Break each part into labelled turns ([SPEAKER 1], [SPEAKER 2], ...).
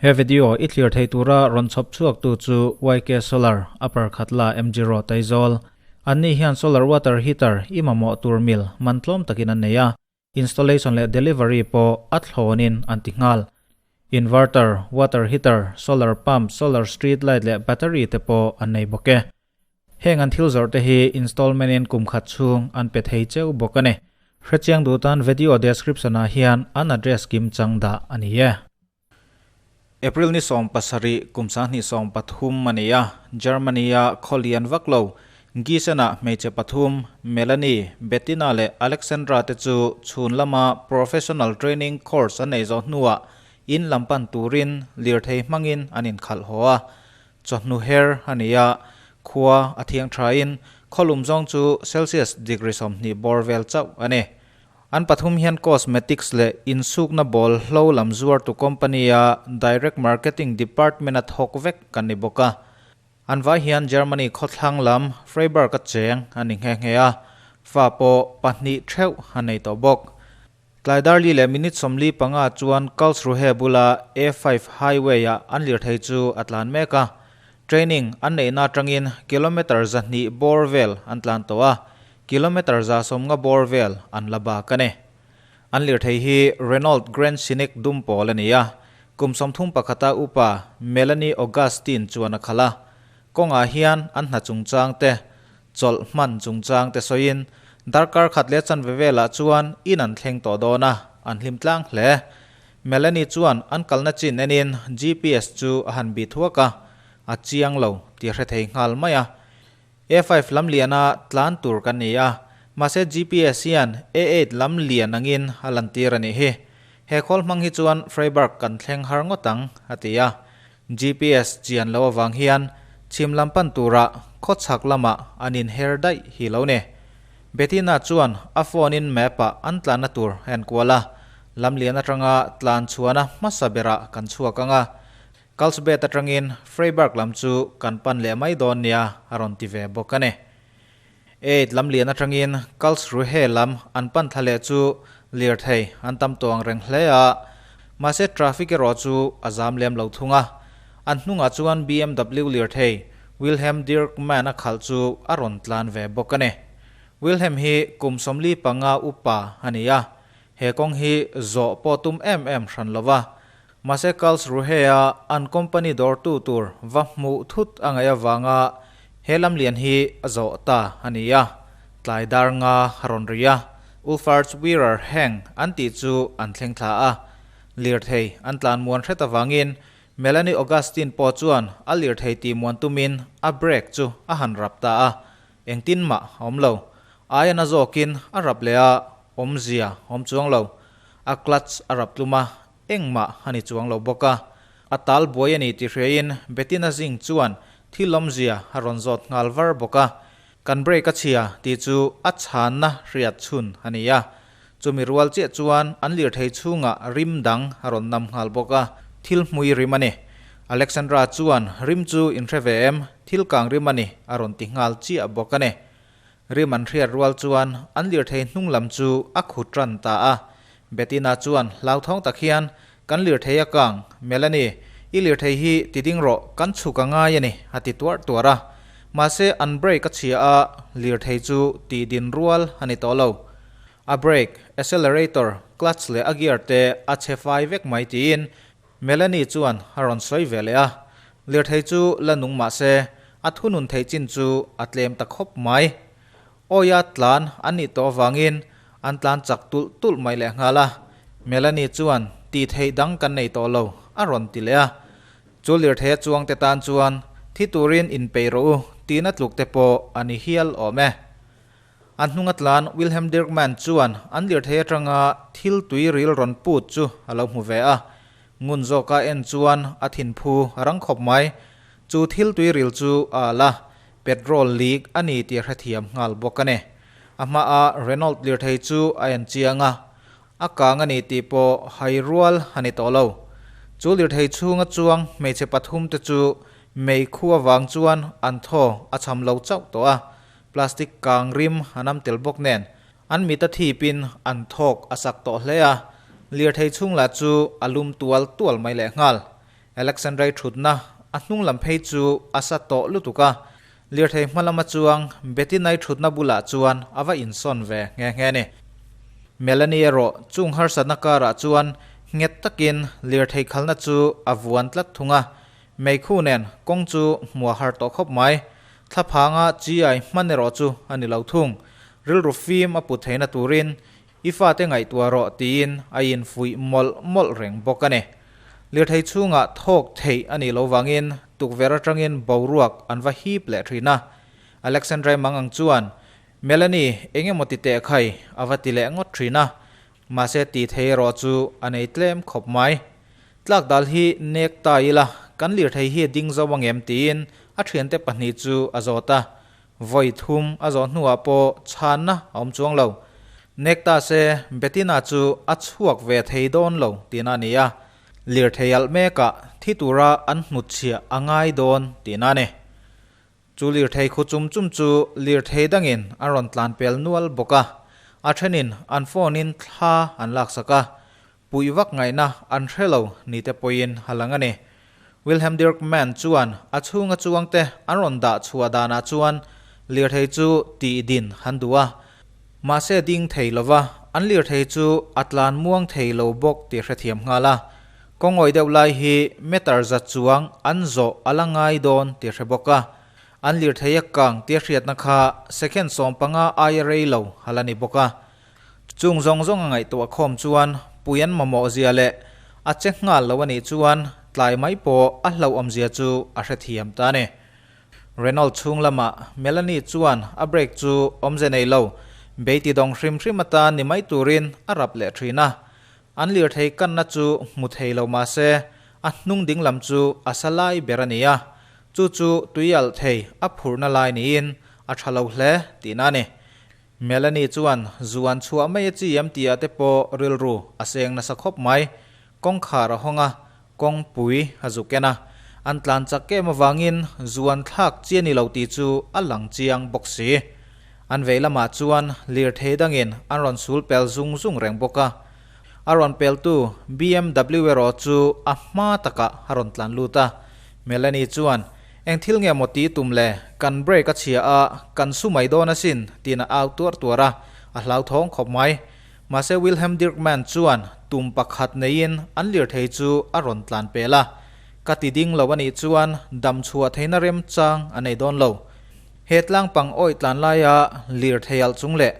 [SPEAKER 1] He video i thlir thei tura rawn chhawp chhuak tu chu YK Solar, Upper Khatla, MG Road, Aizawl. Anni hian solar water heater i mamawh tur mil man tlawm takin an nei a, installation leh delivery pawh a thlawnin an ti nghal. Inverter, water heater, solar pump, solar street light leh battery te pawh an nei bawk e. Heng an thil zawrh te hi installment in kum khat chhung an pe thei cheu bawk a ni. Hrechiang duh tan video description ah hian an address kim chang dah a ni e. April ni 17 kum 2023 a ni a, Germany a khaw lian vak lo Giessen ah hmeichhe pathum Melanie, Bettina leh Alexandra te chu chhun lama professional training course an nei zawh hnuah in lam pan turin lirthei hmangin an inkhalh haw a. Chawhnu her a ni a, khua a thiang thain khawlum zawng chu Celsius degree 20 bawr vel chauh a ni. An pathum hian cosmetics leh insukna bawl hlo lam zuartu company-a direct marketing department-a thawk vek kan ni bawk a. An vai hian Germany khawthlang lam Freiburg-a cheng a ni nghe nghe a, fa pawh pahnih theuh a nei tawh bawk. Tlai darli leh minute 45 chuan Karlsruhe bula A5 highway-ah an lirthei chu a tlan mek a. Training an neihna atangin kilometre 200 bawr vel an tlan tawh a, kilometre 150 bawr vel an la bak a ni. An lirthei hi Renault Grand Scenic dum pawl a ni a, kum 31 upa Melanie Augustine chuan a khalh a. Kawngah hian an hna chungchang te, chawlh hman chungchang te sawiin darkar khat leh chanve velah chuan in an thleng tawh dawn a, an hlim tlang hle. Melanie chuan an kalna chin enin GPS chu a han bih thuak a, a chiang lo tih a hre thei nghal mai a. A5 lam liana tlan tur kan ni a, mahse GPS hian A8 lam lian angin a lantir a nih hi. He khawl hmang hi chuan Freiburg kan thleng har ngawt ang, a ti a. GPS chian lo avang hian chhim lam pan turah khawchhak lamah an inher daih hi lo ni. Bettina chuan a phone in map ah an tlanna tur a enkual a, lamlian atanga tlan chhuahna hmasa berah kan chhuak ang a, Carlsbad atangin Freiburg lam chu kan pan leh mai dawn nia a rawn ti ve bawk a ni. Eight lamlian atangin Karlsruhe lam an pan thla leh chu lirthei an tam tawng reng hle a, mahse traffic erawh chu a zam lem lo thung a. An hnungah chuan BMW lirthei Wilhelm Dirkman a khalh chu a rawn tlan ve bawk a ni. Wilhelm hi kum 45 upa a ni a, he kawng hi zawh pawh tum em em hran lo va, mahse Karlsruhe-a an company dawrtu tur va hmuh thut a ngaih avanga he lamlian hi a zawh ta a ni a, tlai dar nga a rawn ri a, Ulfartswierer Hang an tih chu an thleng thla a. Lirthei an tlan muan hret avangin Melanie Augustine pawh chuan a lirthei tih muan tumin a brake chu a han rap ta a, engtin mah a awm lo. Aia na zawkin a rap leh a, awmzia a awm chuang lo. A clutch a rap tlum a, engmah a ni chuang lo bawk a. A tal buai a ni tih hriain Bettina Zing chuan thil awmzia a rawn zawt nghal var bawk a. Kan brake a chhia tih chu a chhanna hriat chhun a ni a. Chumi rual chiah chuan an lirthei chhungah rim dang a rawn nam nghal bawk a, thil hmui rim a ni. Alexandra chuan rim chu in hre ve em, thil kang rim a ni a rawn ti nghal chiah bawk a ni. Rim an hriat rual chuan an lirthei hnung lam chu a khut ran ta a. Bettina chuan hlauthawng tak hian, Kan lirthei a kang, Melanie, i lirthei hi ti ding rawh, kan chhuk a ngai a ni, a ti tuarh tuarh a. Mahse an brake a chhia a, lirthei chu tih din rual a ni tawh lo. A brake, accelerator, clutch leh a gear te a chhe fai vek mai tiin Melanie chuan a rawn sawi ve leh a. Lirthei chu la nung mah se, a thunun theih chin chu a tlem ta khawp mai. Awia tlan an nih tawh avangin an tlan chak tulh tulh mai leh nghal a. Melanie chuan tih theih dang kan nei tawh lo a rawn ti leh a. Chu lirthei a chuang te tan chuan thi turin inpeih rawh u tihna tluk te pawh a ni hial awm e. An hnunga tlan Wilhelm Dirkman chuan an lirthei atanga thil tui ril rawn put chu a lo hmu ve a. Ngun zawka en chuan a thinphu a rang khawp mai. Chu thil tui ril chu a al a, petrol leak a ni tih a hrethiam nghal bawk a ni. A hmaa Renault lirthei chu a en chiang a, a kang a ni tih pawh hai rual a ni tawh lo. Chu lirthei chhunga chuang hmeichhe pathum te chu mei khu avang chuan an thaw a cham lo chauh tawh a, plastic kang rim an am tel bawk nen an mit a thipin an thawk a sak tawh hle a, lirthei chhung lah chu a lum tual tual mai leh nghal. Alexandrai thutna a hnung lam phei chu a sa tawh lutuk a, lirthei hma lama chuang Bettinai thutna bulah chuan a va insawn ve nghe nghe a ni. Melanie erawh chung harsatna karah chuan nghet takin lirthei khalna chu a vuan tlat thung a, meikhu nen kawng chu hmuah har tawh khawp mai. Thlaphanga chi ai hman erawh chu a ni lo thung. Rilru fim a put theihna turin I fate ngaihtuah rawh tiin a infuih mawlh mawlh reng bawk a ni. Lirthei chhungah thawk theih a nih loh vangin tukverh atangin boruak an va hip leh thin a. Alexandrai Mangang chuan, Melanie, eng emaw ti teh khai? a va ti leh ngawt thin a. Mahse ti thei erawh chu a nei tlem khawp mai. Tlak dal hi nek ta ila, kan lirthei hi a ding zo angem tiin a thiante pahnih chu a zawt a. Vawi thum a zawh hnuah pawh chhanna a awm chuang lo. Nek ta se Bettina chu a chhuak ve thei dawn lo tihna a ni a, lirthei alh mekah thi tura an hnutchhiah a ngai dawn tihna a ni. Chu lirthei khu chum chum chu lirthei dangin an rawn tlan pel nual bawk a, a thenin an phone in thla an laksak a, Puih vak ngaihna an hre lo ni te pawhin a lang a ni. Wilhelm Dirkman chuan a chhunga chuangte an rawn dah chhuah danah chuan lirthei chu tih din han duh a, mahse ding thei lova an lirthei chu a tlan muang thei lo bawk tih hrethiam nghal a. Kawngawi deuh lai hi meter za chuang an zawh a la ngai dawn tih hre bawk a. An lirthei a kang tia hriatna kha second 15 aia rei lo a la ni bawk a. Chung zawng zawng a ngaihtuah khawm chuan pui an mamawh zia leh a che nghal lo a nih chuan tlai mai pawh a hlauhawm zia chu a hrethiam ta a ni. Renault chhung lamah Melanie chuan a brake chu awmze nei lo, beiti dawng hrim hrim atan ni mai turin a rap leh thin a. An lirthei kanna chu hmu thei lo mah se a hnung ding lam chu a sa lai ber a ni a, chu chu tui alh thei a phurhna lai niin a tha lo hle tihna a ni. Melanie chuan zuan chhuah mai a chi em tih ah te pawh rilru a seng nasa khawp mai. Kawngkhar a hawng a, kawngpui a zu ken a. An tlan chak em avangin zuan thlak chi a ni lo tih chu a lang chiang bawk si. An vei lamah chuan lirthei dangin an rawn sul pel zung zung reng bawk a. A rawn peltu BMW erawh chu a hma takah a rawn tlan lut a. Melanie chuan Eng thil nge maw ti tum le, kan break a chhia a, kan su mai dawn asin, tiin a au tuar tuar a, a hlauthawng khawp mai. Mahse Wilhelm Dirkman chuan tum pakhat neiin an lirthei chu a rawn tlan pel a. Ka ti ding lo a nih chuan dam chhuah theihna remchang a nei dawn lo. He tlang pang awih tlan laia lirthei alh chung leh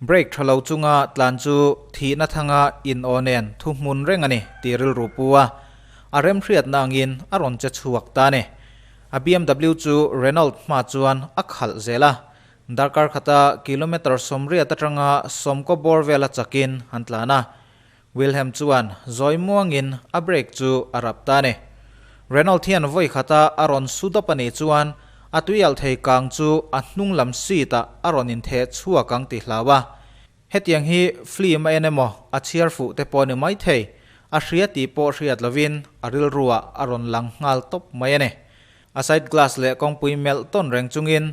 [SPEAKER 1] brake tha lo chunga tlan chu thihna thanga in aw nen thu hmun reng a ni tih rilru pu a, a remhriatna angin a rawn che chhuak ta a ni. A BMW chu Renault hma chuan a khalh zel a, darkar khata kilometre 80 atanga 90 bawr vela chakin an tlan a. Wilhelm chuan zawi muangin a brake chu a rap ta a ni. Renault hian vawi khata a rawn su dawp a nih chuan a tuialh thei kang chu a hnung lam seat ah a rawn intheh chhuak ang tih hlau a. Hetiang hi film a en emaw a chhiar fuh te pawh a ni maithei, a hria tih pawh hriat lovin a rilru ah a rawn lang nghal tawp mai a ni. A side glass leh kawngpui melh tawn reng chungin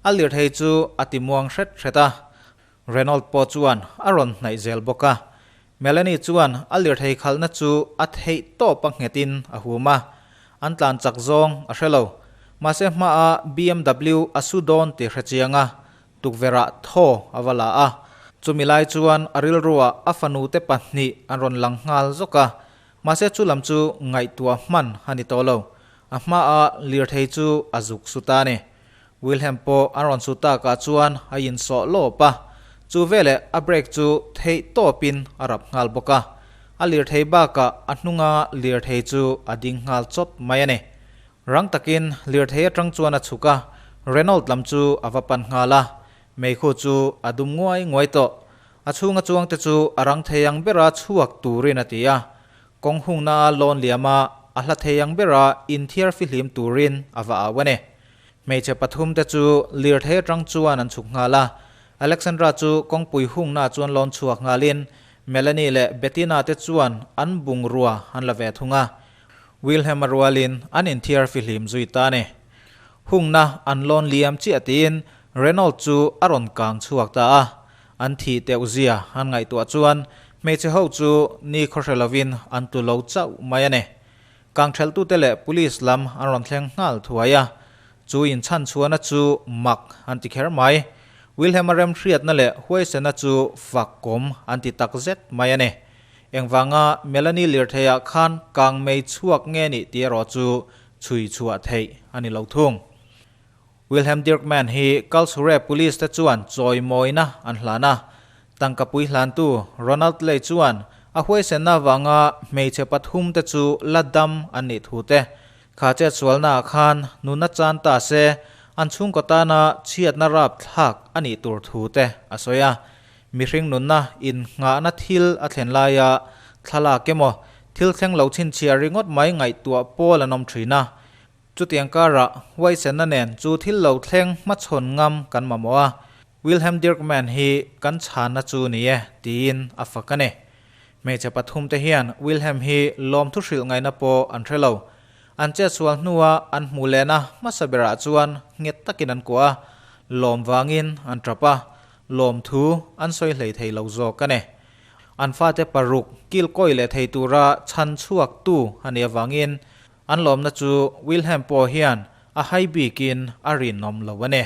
[SPEAKER 1] a lirthei chu a ti muang hret hret a. Renault pawh chuan a rawn hnaih zel bawk a. Melanie chuan a lirthei khalhna chu a theih tawp a nghetin a hum a, an tlan chak zawng a hre lo. Mahse hmaah BMW a su dawn tih hre chiang a, tukverhah thaw a va la a. Chumi lai chuan a rilruah a fanute pahnih an rawn lang nghal zawk a, mahse chu lam chu ngaihtuah hman a ni tawh lo. A hmaah lirthei chu a zuk su ta a ni. Wilhelm pawh an rawn su takah chuan a insawh lawp a, chu veleh a brake chu theih tawpin a rap nghal bawk a. A lirthei bakah a hnunga lirthei chu a ding nghal chawt mai a ni. Rang takin lirthei atang chuan a chhuk a, Renault lam chu a va pan nghal a. Meikhu chu a dum nguai nguai tawh. A chhunga chuangte chu a rang thei ang bera chhuak turin a ti a. Kawng hungna a lawn liam a, a hla thei ang bera inthiar fihlim turin a va au a ni. Hmeichhe pathum te chu lirthei atang chuan an chhuk nghal a, Alexandra chu kawngpui hungna chuan lawn chhuak nghalin Melanie leh Bettina te chuan an bungrua an la ve thung a. Wilhelm-a rualin an inthiar fihlim zui ta a ni. Hungna an lawn liam chiah tiin Renault chu a rawn kang chhuak ta a. An thih teuh zia an ngaihtuah chuan hmeichhe ho chu ni khawhre lovin an tlu lo chauh mai a ni. Kangtheltute leh police lam an rawn thleng nghal thuai a, chu inchhan chhuahna chu mak an ti kher mai. Wilhelm-a remhriatna leh huaisena chu fak kawm an ti tak zet mai a ni. Engvanga Melanie lirtheiah khan kang mei chhuak nge nih tih erawh chu chhui chhuah theih a ni lo thung. Wilhelm Dirkman hi Karlsruhe Police te chuan chawimawina an hlan a. Tangka pui hlantu Ronald Lay chuan a huaisenna avanga hmeichhe pathum te chu la dam an nih thu te, kha chetsualnaah khan nunna chan ta se an chhungkaw tana chhiatna rap thlak a nih tur thu te a sawi a. Mihring nunna innghahna thil a thlen laia thlalak emaw thil thleng lo chhinchhiah ringawt mai ngaihtuah pawl an awm thin a. Chutiang karah huaisenna nen chu thil lo thleng hmachhawn ngam kan mamawh a, Wilhelm Dirkman hi kan chhanna chu ni e, tiin a fak a ni. Hmeichhe pathumte hian Wilhelm hi lawmthu hrilh ngaihna pawh an hre lo. An chetsual hnua an hmuh lehna hmasa berah chuan nghet takin an kuah a, lawm vangin an tap a, lawmthu an sawi hlei thei lo zawk a ni. An fate paruk kilkawi leh thei tura chhan chhuaktu a nih avangin An lawmna chu Wilhelm pawh hian a hai bikin a rinawm lo a ni.